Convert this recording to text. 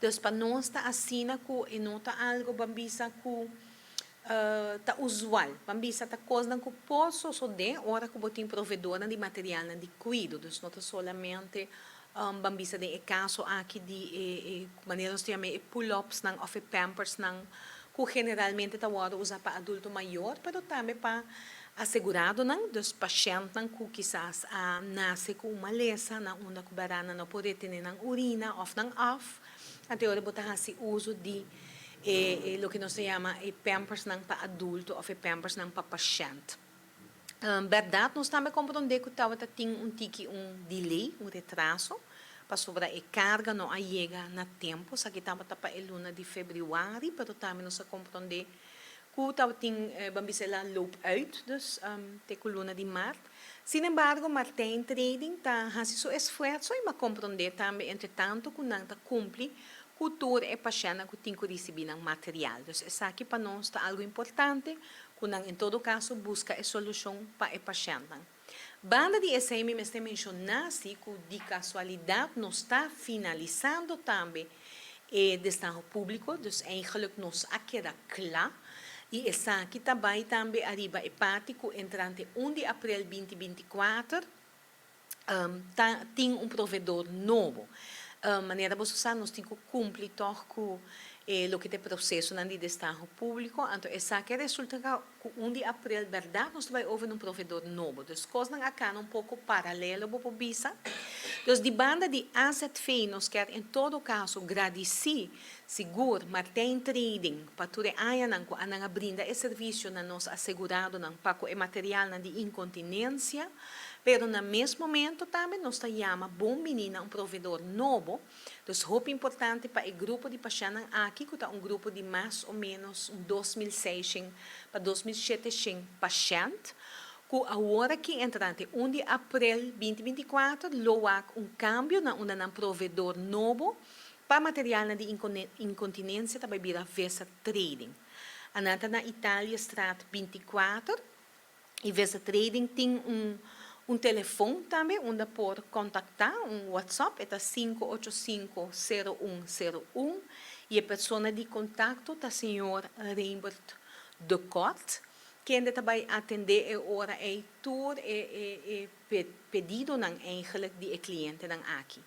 Dus pa nos ta asina ku e no ta algo, ban bisa, ku ta usual. Ban bisa, ta kosnan ku por sosodé ora ku bo tin proveedor di material di kuido. Dus no ta solamente ban bisa den e kaso aki di e manera nos ta yama e pull-ups nan òf e pampers nan ku generalmente ta wòrdu usa pa adulto mayor, pero tambe pa aseguradonan, dus pashèntnan ku kisas a nase ku un malesa na unda ku barana no por retené nan urina òf nan af. Anto bo ta hasi uso di loke nos ta yama e pampers nan pa adulto òf e pampers nan pa pashènt. Berdat, nos tambe komprondé ku tabata tin un tiki un delay, un retraso, pasobra e karga no a yega na tempu. Esaki tabata pa e luna di febrüari, pero tambe nos a komprondé ku tabatin, ban bisa, el a loop uit, dus te ku luna di mart. Sin embargo, Martijn Trading ta hasi su esfuerso i m'a komprondé tambe entre tantu ku nan ta kumpli ku tur e pashèntnan ku tin ku risibí nan material. Dus esaki pa nos ta algo importante, ku nan en todo kaso buska e solushon pa e pashèntnan. Banda di esei, mi mester menshoná si ku di kasualidat nos ta finalisando tambe e destaho públiko, dus eigenlijk nos a keda kla i esaki tambe tambe ariba e parti ku entrante 1 di aprel 2024 tin un proveedor nobo. Manera bo sa, nos tin ku kumpli toch ku loke ta e proseso di destaho públiko. Anto esaki a resultá ku 1 di aprel, berdat, nos ta bai over un proveedor nobo. Dus kosnan a kana un poko paralelo, bo bisa. Dus di banda di AZV nos ke en todo kaso gradisí sigur Martijn Trading pa tur e añanan ku nan a brinda e servisio na nos aseguradonan pa ku e materialnan di inkontinensia, pero na mes momento tambe nos ta yama bon biní na un proveedor nobo. Dus hopi importante pa e grupo di pashèntnan aki, ku ta un grupo di mas o ménos 2.600 pa 2.700 pashènt, ku awor aki entrante 1 di aprel 2024 lo wak un kambio na un proveedor nobo pa material di inkontinensia, tambe bira Vesa Trading. Nan ta na Italiastraat 24 i Vesa Trading tin un telefòn tambe unda por kontaktá, un WhatsApp, ta 585-0101 i e persona di kontakto ta señor Rembert de Kort, kende tambe ta atendé e ora ei tur e pedidonan eigenlijk di e klientenan aki.